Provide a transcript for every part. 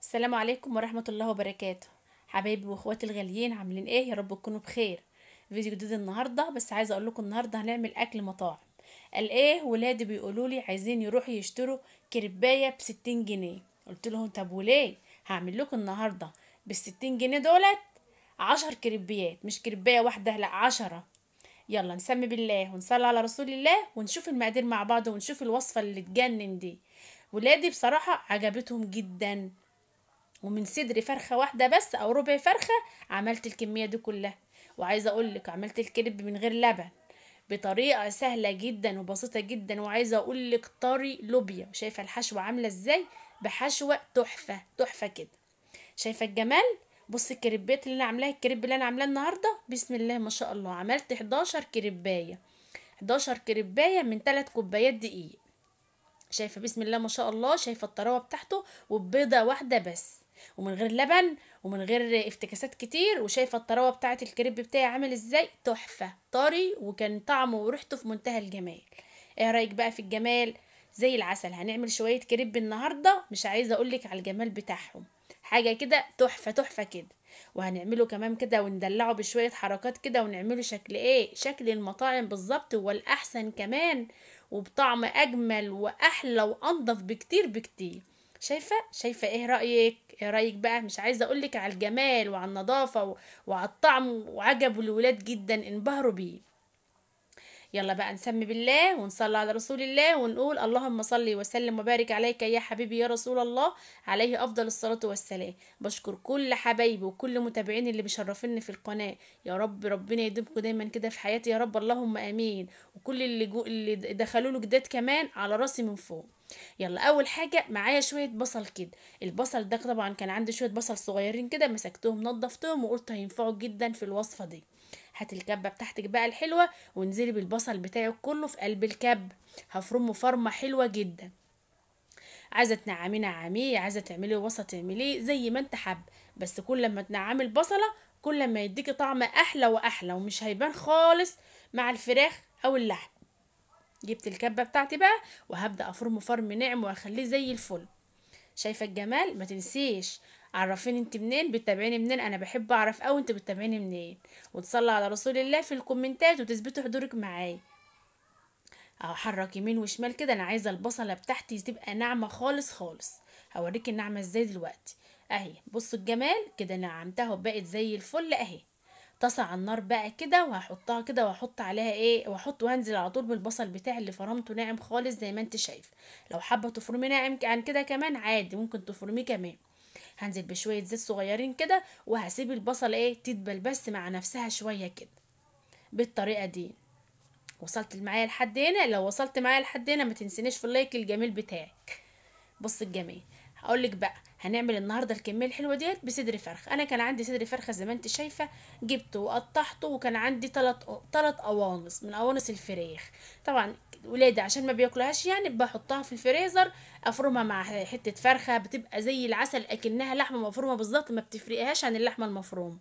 السلام عليكم ورحمة الله وبركاته. حبايبي واخواتي الغاليين، عاملين ايه؟ يا رب تكونوا بخير. فيديو جديد النهارده، بس عايزه اقول لكم النهارده هنعمل اكل مطاعم. قال ايه؟ ولادي بيقولوا لي عايزين يروحوا يشتروا كربايه ب60 جنيه. قلت لهم طب وليه؟ هعمل لكم النهارده بال60 جنيه دولت 10 كربيات، مش كربايه واحدة، لا 10. يلا نسمي بالله ونصلي على رسول الله ونشوف المقادير مع بعض ونشوف الوصفة اللي تجنن دي. ولادي بصراحة عجبتهم جدا، ومن صدر فرخة واحدة بس او ربع فرخة عملت الكمية دي كلها. وعايزه اقول لك عملت الكريب من غير لبن بطريقة سهلة جدا وبسيطة جدا، وعايزه اقول لك طري لوبيا. وشايفه الحشوه عامله ازاي؟ بحشوه تحفة تحفة كده. شايفه الجمال؟ بصي الكريبات اللي انا عاملاها، الكريب اللي انا عاملاه النهارده بسم الله ما شاء الله، عملت 11 كريبايه، 11 كريبايه من 3 كوبايات دقيق. شايفه بسم الله ما شاء الله، شايفه الطراوه بتاعته، وبيضه واحدة بس، ومن غير لبن ومن غير افتكاسات كتير. وشايفه الطراوه بتاعه الكريب بتاعي عامل ازاي؟ تحفة، طري، وكان طعمه وريحته في منتهى الجمال. ايه رايك بقى في الجمال؟ زي العسل. هنعمل شوية كريب النهارده، مش عايزه اقولك على الجمال بتاعهم، حاجة كده تحفة تحفة كده. وهنعمله كمان كده وندلعه بشوية حركات كده، ونعمله شكل ايه؟ شكل المطاعم بالظبط، والاحسن كمان، وبطعم اجمل واحلى وانضف بكتير بكتير. شايفه؟ شايفه ايه رايك؟ ايه رايك بقى؟ مش عايزه اقولك على الجمال وعلى النظافة وعلى الطعم، وعجبوا الولاد جدا، انبهروا بيه. يلا بقى نسمي بالله ونصلي على رسول الله ونقول اللهم صل وسلم وبارك عليك يا حبيبي يا رسول الله، عليه افضل الصلاة والسلام. بشكر كل حبايبي وكل متابعيني اللي بيشرفوني في القناة، يا رب ربنا يديمكم دايما كده في حياتي يا رب، اللهم امين. وكل اللي دخلوا له جداد كمان على راسي من فوق. يلا اول حاجة معايا شوية بصل كده. البصل ده طبعا كان عندي شوية بصل صغيرين كده، مسكتهم نضفتهم وقلت هينفعوا جدا في الوصفة دي. هات الكبه بتاعتك بقى الحلوة وانزلي بالبصل بتاعك كله في قلب الكب، هفرمه فرمه حلوة جدا. عايزه تنعميه نعميه، عايزه تعمليه وسط اعمليه زي ما انت حابة، بس كل ما تنعمي البصله كل ما يديكي طعم احلى واحلى، ومش هيبان خالص مع الفراخ او اللحم. جبت الكبه بتاعتي بقى وهبدا افرمه فرم ناعم واخليه زي الفل. شايفه الجمال؟ ما تنسيش عرفيني انت منين بتتابعيني منين، انا بحب اعرف قوي انت بتتابعيني منين. وتصلي على رسول الله في الكومنتات وتثبتوا حضورك معايا. احرك يمين وشمال كده، انا عايزه البصله بتاعتي تبقى ناعمة خالص خالص. هوريكي الناعمة ازاي دلوقتي اهي. بصوا الجمال كده، نعمتها وبقت زي الفل اهي. طاسه على النار بقى كده، وهحطها كده واحط عليها ايه، واحط وانزل على طول بالبصل بتاعي اللي فرمته ناعم خالص زي ما انت شايف. لو حابة تفرميه ناعم عن كده كمان عادي، ممكن تفرميه كمان. هنزل بشوية زيت صغيرين كده، وهسيب البصل ايه تدبل بس مع نفسها شوية كده بالطريقة دي. وصلت معايا لحد هنا؟ لو وصلت معايا لحد هنا ما تنسينيش في ال like الجميل بتاعك. بص الجميل، هقولك بقى هنعمل النهارده الكمية الحلوة ديت بصدر فرخة. انا كان عندي صدر فرخة زي ما انت شايفه، جبته وقطعته، وكان عندي 3 قوانص من قوانص الفراخ. طبعا ولادي عشان ما بياكلوهاش يعني بحطها في الفريزر، افرمها مع حتة فرخة، بتبقى زي العسل اكنها لحمه مفرومه بالظبط، ما بتفرقهاش عن اللحمة المفرومه.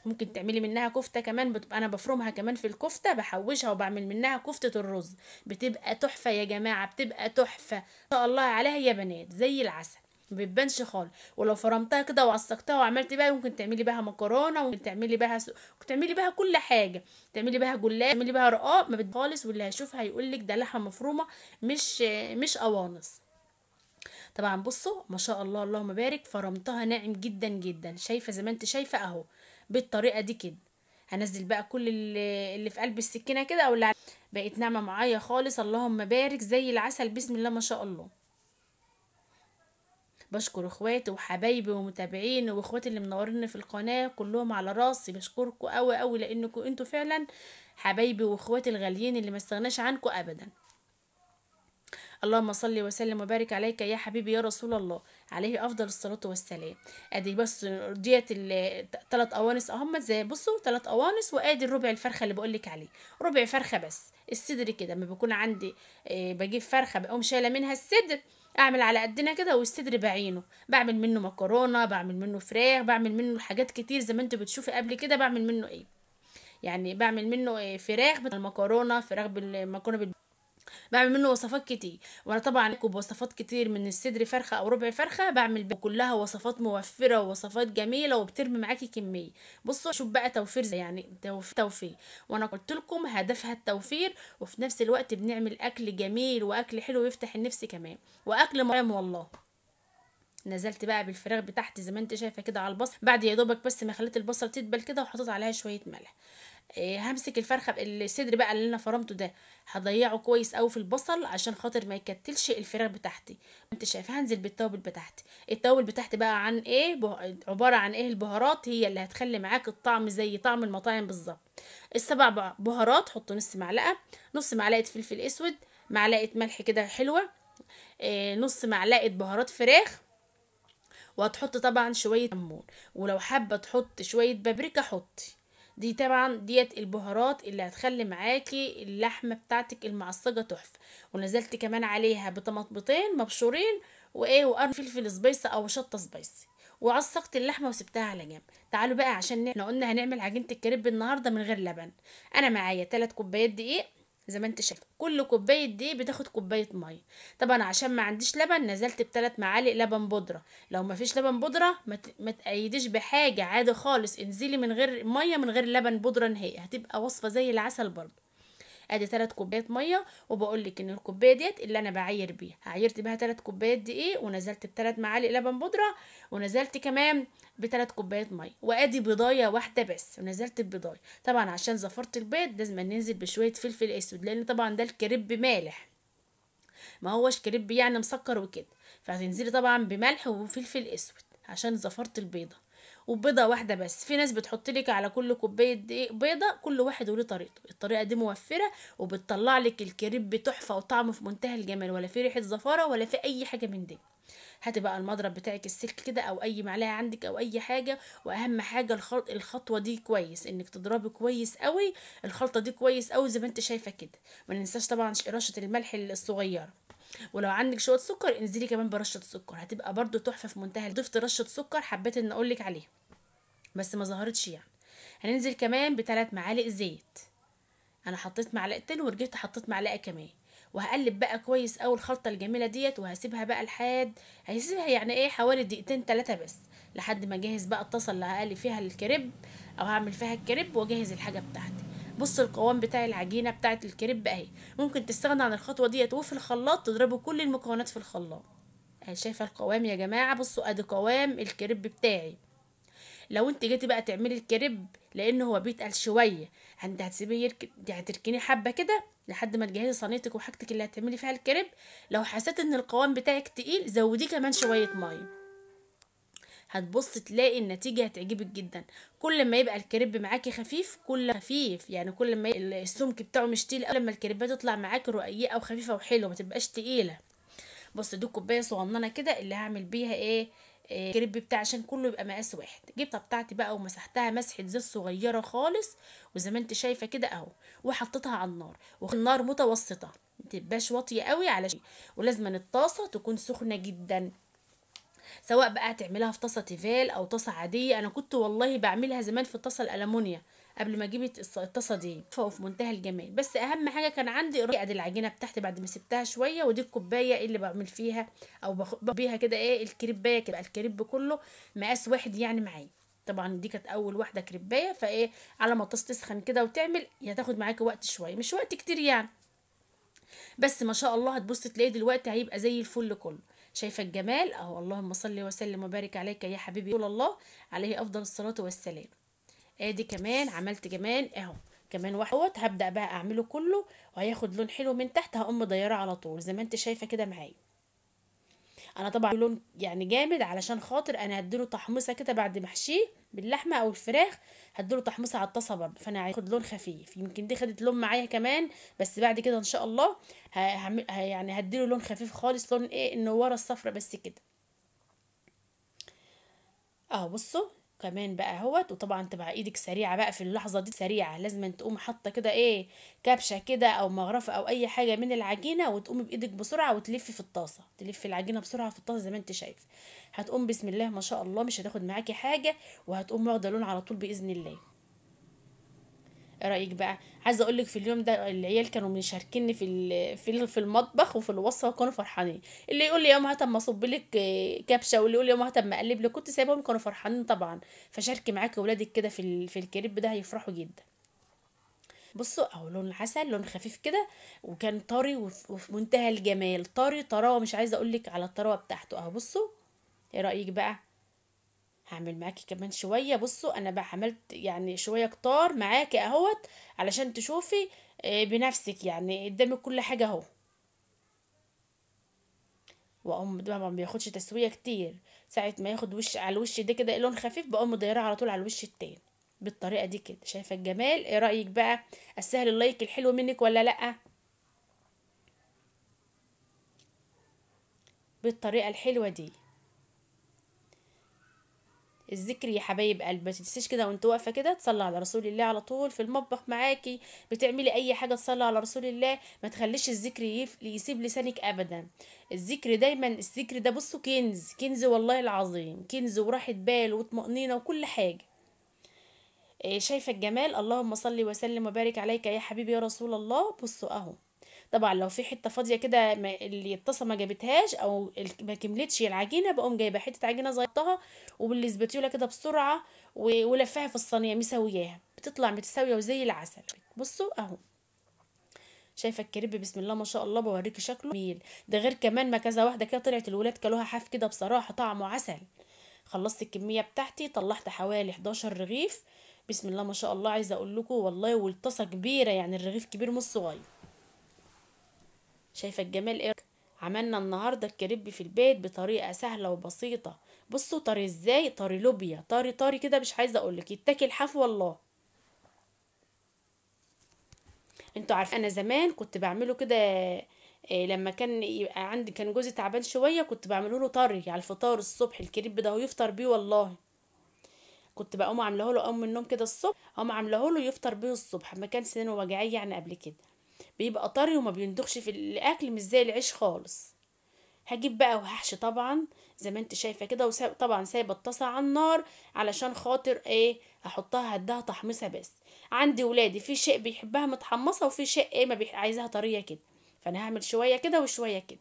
ممكن تعملي منها كفته كمان، بتبقى انا بفرمها كمان في الكفتة، بحوشها وبعمل منها كفته الرز، بتبقى تحفة يا جماعة، بتبقى تحفة ما شاء الله عليها يا بنات، زي العسل ما بتبانش خالص. ولو فرمتها كده وعصقتها وعملتي بقى، ممكن تعملي بها مكرونه، ممكن تعملي بها ممكن تعملي بها كل حاجة، تعملي بها جلاش، تعملي بها رقاق، ما بتبانش خالص. واللي هيشوفها هيقول لك ده لحمه مفرومه مش قوانص. طبعا بصوا ما شاء الله اللهم بارك، فرمتها ناعم جدا جدا، شايفه زي ما انت شايفه اهو بالطريقة دي كده. هنزل بقى كل اللي في قلب السكينة كده، او اللي بقت ناعمة معايا خالص اللهم بارك زي العسل بسم الله ما شاء الله. بشكر اخواتي وحبايبي ومتابعيني واخواتي اللي منوريني في القناة كلهم على راسي، بشكركم قوي قوي لانكم انتوا فعلا حبايبي واخواتي الغاليين اللي ما استغناش عنكم ابدا. اللهم صل وسلم وبارك عليك يا حبيبي يا رسول الله، عليه افضل الصلاة والسلام. ادي بس ديت 3 قوانص اهم زي بصوا 3 قوانص، وادي الربع الفرخه اللي بقول لك عليه، ربع فرخة بس. الصدر كده لما بيكون عندي بجيب فرخة بقوم شايله منها الصدر، اعمل على قدنا كده، والصدر بعينه بعمل منه مكرونه، بعمل منه فراخ، بعمل منه حاجات كتير زي ما انتوا بتشوفي قبل كده. بعمل منه ايه يعني؟ بعمل منه إيه؟ فراخ بالمكرونه، فراخ بالمكرونه بعمل منه وصفات كتير. وانا طبعا بوصفات كتير من الصدر فرخة او ربع فرخة، بعمل كلها وصفات موفره ووصفات جميلة وبترمي معاكي كمية. بصوا شوف بقى توفير، يعني توفير، وانا قلت لكم هدفها التوفير، وفي نفس الوقت بنعمل اكل جميل واكل حلو ويفتح النفس كمان، واكل مطعم والله. نزلت بقى بالفراخ بتاعتي زي ما انت شايفه كده على البصل، بعد يا دوبك بس ما خليت البصل تدبل كده وحطيت عليها شوية ملح. همسك الفرخه الصدر بقى اللي انا فرمته ده، هضيعه كويس قوي في البصل عشان خاطر ما يكتلش الفراخ بتاعتي. انت شايفه هنزل بالتوابل بتاعتي. التوابل بتاعتي بقى عن ايه؟ عبارة عن ايه؟ البهارات هي اللي هتخلي معاك الطعم زي طعم المطاعم بالظبط. السبع بهارات، حطوا نص معلقه، نص معلقه فلفل اسود، معلقه ملح كده حلوة، نص معلقه بهارات فراخ، وهتحط طبعا شوية كمون، ولو حابة تحط شوية بابريكا حطي. دي طبعا ديت البهارات اللي هتخلي معاكي اللحمة بتاعتك المعصجه تحفة. ونزلت كمان عليها بطماطمتين مبشورين وايه وقرن فلفل spicy او شطه spicy، وعصقت اللحمة وسبتها على جنب. تعالوا بقى عشان احنا قلنا هنعمل عجينه الكريب النهارده من غير لبن. انا معايا 3 كوبايات دقيق زي ما انت شايفه، كل كوباية دقيق بتاخد كوباية مية. طبعا عشان ما عنديش لبن نزلت ب3 معالق لبن بودره. لو ما فيش لبن بودره ما تقيديش بحاجة، عادي خالص، انزلي من غير مية، من غير لبن بودره نهائي، هتبقى وصفه زي العسل برضو. ادي 3 كوبايات مية، وبقول لك ان الكوباية ديت اللي انا بعاير بيها، عايرت بيها 3 كوبايات دقيق، ونزلت ب3 معالق لبن بودره، ونزلت كمان ب3 كوبايات مية، وادي بيضايه واحدة بس، ونزلت ببيضايه. طبعا عشان زفرت البيض لازم ننزل بشوية فلفل اسود، لان طبعا ده الكريب مالح، ما هوش كريب يعني مسكر وكده، فهتنزلي طبعا بملح وفلفل اسود عشان زفرت البيضة. وبيضه واحدة بس. في ناس بتحط لك على كل كوباية دقيق بيضة، كل واحد وله طريقته. الطريقة دي موفره وبتطلع لك الكريب تحفة وطعمه في منتهى الجمال، ولا في ريحه زفاره ولا في اي حاجة من دي. هاتي بقى المضرب بتاعك السلك كده او اي معلقه عندك او اي حاجة، واهم حاجة الخطوة دي كويس، انك تضربي كويس قوي الخلطة دي كويس قوي زي ما انت شايفه كده. ما ننساش طبعا رشه الملح الصغيرة، ولو عندك شوية سكر انزلي كمان برشه سكر، هتبقى برده تحفة في منتهى. ضفت رشه سكر، حبيت ان اقولك عليها بس ما ظهرتش يعني. هننزل كمان ب3 معالق زيت، انا حطيت معلقتين ورجعت حطيت معلقه كمان، وهقلب بقى كويس قوي الخلطة الجميلة ديت، وهسيبها بقى لحد هسيبها يعني ايه حوالي دقيقتين 3 بس، لحد ما اجهز بقى الطاسه اللي هقلي فيها الكريب او هعمل فيها الكريب، واجهز الحاجة بتاعتي. بص القوام بتاع العجينة بتاعه الكريب اهي. ممكن تستغنى عن الخطوة ديت، وفي الخلاط تضربوا كل المكونات في الخلاط. اهي شايفه القوام يا جماعة؟ بصوا ادي قوام الكريب بتاعي. لو انت جيتي بقى تعملي الكريب لان هو بيتقل شوية، انت هتسيبيه هتركنيه حبه كده لحد ما تجهزي صينيتك وحاجتك اللي هتعملي فيها الكريب. لو حسيت ان القوام بتاعك تقيل زوديه كمان شوية مية، هتبص تلاقي النتيجة هتعجبك جدا. كل ما يبقى الكريب معاكي خفيف، كل خفيف يعني كل ما السمك بتاعه مش تقيل، كل ما الكريبات تطلع معاكي رقيقه وخفيفة وحلوه ما تبقاش تقيلة. بص دي كوباية صغننه كده اللي هعمل بيها ايه الكريب بتاع عشان كله يبقى مقاس واحد. جبتها بتاعتي بقى ومسحتها مسحه زيت صغيرة خالص، وزي ما انت شايفه كده اهو، وحطيتها على النار، والنار متوسطه ما تبقاش واطية قوي علشان، ولازم الطاسه تكون سخنة جدا، سواء بقى تعملها في طاسه تيفال او طاسه عادية. انا كنت والله بعملها زمان في الطاسه الالمونيا قبل ما اجيب الطاسه دي، وفي منتهى الجمال. بس اهم حاجة كان عندي ادي العجينة بتاعتي بعد ما سبتها شوية، ودي الكوباية اللي بعمل فيها او باخد بيها كده ايه الكريبايه كده، الكريب كله مقاس واحد يعني معايا. طبعا دي كانت اول واحدة كريبايه، فايه على ما الطاسه تسخن كده وتعمل هتاخد معاكي وقت شوية، مش وقت كتير يعني، بس ما شاء الله هتبص تلاقيه دلوقتي هيبقى زي الفل كله. شايفه الجمال اهو. اللهم صل وسلم وبارك عليك يا حبيبي رسول الله عليه افضل الصلاة والسلام. ادي كمان عملت كمان اهو كمان واحد، هبدا بقى اعمله كله وهياخد لون حلو من تحت، هقوم مديره على طول زي ما انت شايفه كده معايا. انا طبعا لون يعني جامد علشان خاطر انا هديله تحميصه كده بعد ما احشيه باللحمه او الفراخ، هديله تحميصه على الطاسه برضه، فانا هاخد لون خفيف. يمكن دي خدت لون معايا كمان، بس بعد كده ان شاء الله يعني هديله لون خفيف خالص، لون ايه النواره الصفرا بس كده اهو. بصوا كمان بقى اهوت. وطبعا تبقى ايدك سريعة بقى في اللحظة دي، سريعة لازم تقوم حاطه كده ايه كبشة كده او مغرفه او اي حاجة من العجينة، وتقومي بايدك بسرعة وتلفي في الطاسه، تلفي العجينة بسرعة في الطاسه زي ما انت شايف. هتقوم بسم الله ما شاء الله مش هتاخد معاكي حاجة، وهتقوم واخده لون على طول باذن الله. ايه رايك بقى؟ عايزه اقول لك في اليوم ده العيال كانوا مشاركيني في المطبخ وفي الوصفة، وكانوا فرحانين. اللي يقول لي يا ماما طب ما اصب لك كبشة، واللي يقول لي يا ماما طب ما اقلب لك، كنت سايباهم كانوا فرحانين طبعا. فشاركي معاكي ولادك كده في الكريب ده، هيفرحوا جدا. بصوا اهو لون العسل، لون خفيف كده، وكان طري وفي منتهى الجمال، طري طراوه، مش عايزه اقول لك على الطراوه بتاعته اهو. بصوا ايه رايك بقى؟ هعمل معاكي كمان شوية. بصوا انا بقى عملت يعني شوية كتار معاكي اهوت علشان تشوفي بنفسك يعني قدامك كل حاجة اهو. واقوم طبعا ما بياخدش تسويه كتير، ساعة ما ياخد وش على الوش ده كده لون خفيف بقوم مديراه على طول على الوش التاني بالطريقة دي كده. شايفه الجمال؟ ايه رايك بقى؟ استاهل ال like الحلو منك ولا لا؟ بالطريقة الحلوة دي. الذكر يا حبايب قلبي، ما تنسيش كده وانت واقفة كده تصلي على رسول الله على طول في المطبخ معاكي، بتعملي اي حاجة تصلي على رسول الله، ما تخليش الذكر يسيب لسانك ابدا. الذكر دايما، الذكر ده بصوا كنز، كنز والله العظيم، كنز وراحة بال وطمأنينة وكل حاجة. شايفه الجمال؟ اللهم صل وسلم وبارك عليك يا حبيبي يا رسول الله. بصوا اهو، طبعا لو في حتة فاضية كده اللي الطاسه ما جابتهاش او ما كملتش العجينة، بقوم جايبه حتة عجينه صغيرة وبالاسباتيولا كده بسرعة ولفها في الصينية مسوياها، بتطلع متساوية وزي العسل. بصوا اهو، شايفه الكريب بسم الله ما شاء الله، بوريكي شكله جميل. ده غير كمان ما كذا واحدة كده طلعت الولاد كلوها حاف كده، بصراحة طعمه عسل. خلصت الكمية بتاعتي، طلعت حوالي 11 رغيف بسم الله ما شاء الله. عايزه اقول لكم والله، والطاسه كبيرة يعني الرغيف كبير مش صغير. شايفه الجمال؟ ايه عملنا النهارده الكريب في البيت بطريقة سهلة وبسيطة. بصوا طري ازاي، طري لوبيا، طري طري كده، مش عايزه اقولك يتاكل حاف والله. انتوا عارفين انا زمان كنت بعمله كده، لما كان يبقى عندي كان جوزي تعبان شوية كنت بعمله له طري على الفطار الصبح، الكريب ده هو يفطر بيه والله. كنت بقوم عاملاه له اقوم من النوم كده الصبح، اقوم عاملاه له يفطر بيه الصبح، ما كان سنانه وجعيه يعني قبل كده. بيبقى طري وما بيندخش في الاكل، مش زي العيش خالص. هجيب بقى وهحشي طبعا زي ما انت شايفه كده، وطبعا سايبه الطاسه على النار علشان خاطر ايه، احطها هديها تحميصه بس. عندي ولادي في شيء بيحبها متحمصه وفي شيء ايه ما عايزاها طرية كده، فانا هعمل شوية كده وشوية كده،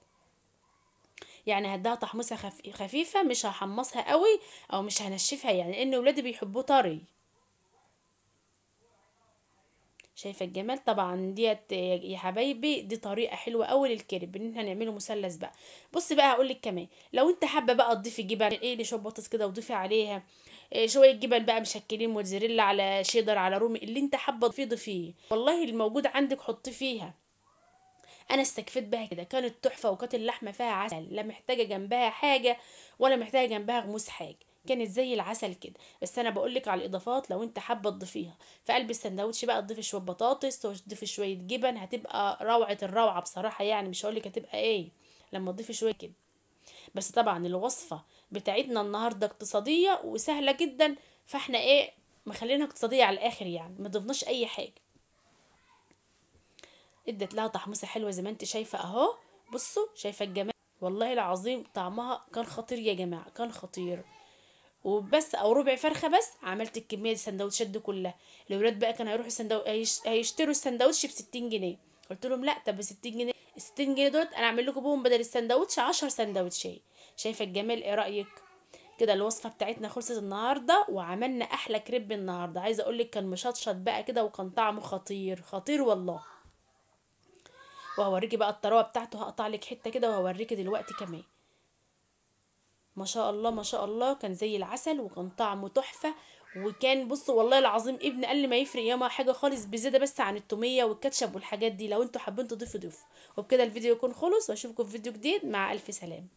يعني هديها تحميصه خفيفة، مش هحمصها قوي او مش هنشفها يعني، لان ولادي بيحبوه طري. شايفه الجمال؟ طبعا ديت يا حبايبي دي طريقه حلوة قوي للكريب ان احنا نعمله مثلث بقى. بصي بقى هقول لك كمان، لو انت حابة بقى تضيفي جبن، ايه شوية بطاطس كده وضيفي عليها شوية جبن بقى مشكلين، موتزاريلا على شيدر على رومي، اللي انت حابة تضيفيه ضيفيه والله، الموجود عندك حطيه فيها. انا استكفيت بها كده، كانت تحفة، وكانت اللحمة فيها عسل، لا محتاجه جنبها حاجة ولا محتاجه جنبها غموس حاجة، كانت زي العسل كده. بس انا بقولك على الاضافات لو انت حابة تضيفيها في قلب السندوتش بقى، تضيفي شوية بطاطس وتضيفي شوية جبن، هتبقى روعه الروعة بصراحة يعني، مش هقولك هتبقى ايه لما تضيفي شوية كده. بس طبعا الوصفة بتاعتنا النهارده اقتصادية وسهلة جدا، فاحنا ايه مخلينها اقتصادية على الاخر يعني، ما ضفناش اي حاجة. ادت لها تحميصه حلوة زي ما انت شايفه اهو. بصوا شايفه الجمال؟ والله العظيم طعمها كان خطير يا جماعة، كان خطير. وبس او ربع فرخة بس عملت الكمية دي السندوتشات دي كلها. الاولاد بقى كانوا هيروحوا هيشتروا السندوتش ب 60 جنيه، قلت لهم لا، طب ب 60 جنيه، 60 جنيه دولت انا اعمل لكم بهم بدل السندوتش 10 سندوتشات. شايفه الجمال؟ ايه رايك كده؟ الوصفة بتاعتنا خلصت النهارده، وعملنا احلى كريب النهارده. عايزه اقول لك كان مشطشط بقى كده، وكان طعمه خطير خطير والله. وهوريكي بقى الطراوه بتاعته، هقطع لك حتة كده وهوريكي دلوقتي كمان. ما شاء الله ما شاء الله، كان زي العسل وكان طعمه تحفة. وكان بصوا والله العظيم ابني قال لي ما يفرق ياما حاجة خالص بزيادة بس عن التوميه والكاتشب والحاجات دي، لو انتوا حابين تضيفوا ضيفوا. وبكده الفيديو يكون خلص، واشوفكم في فيديو جديد، مع الف سلامه.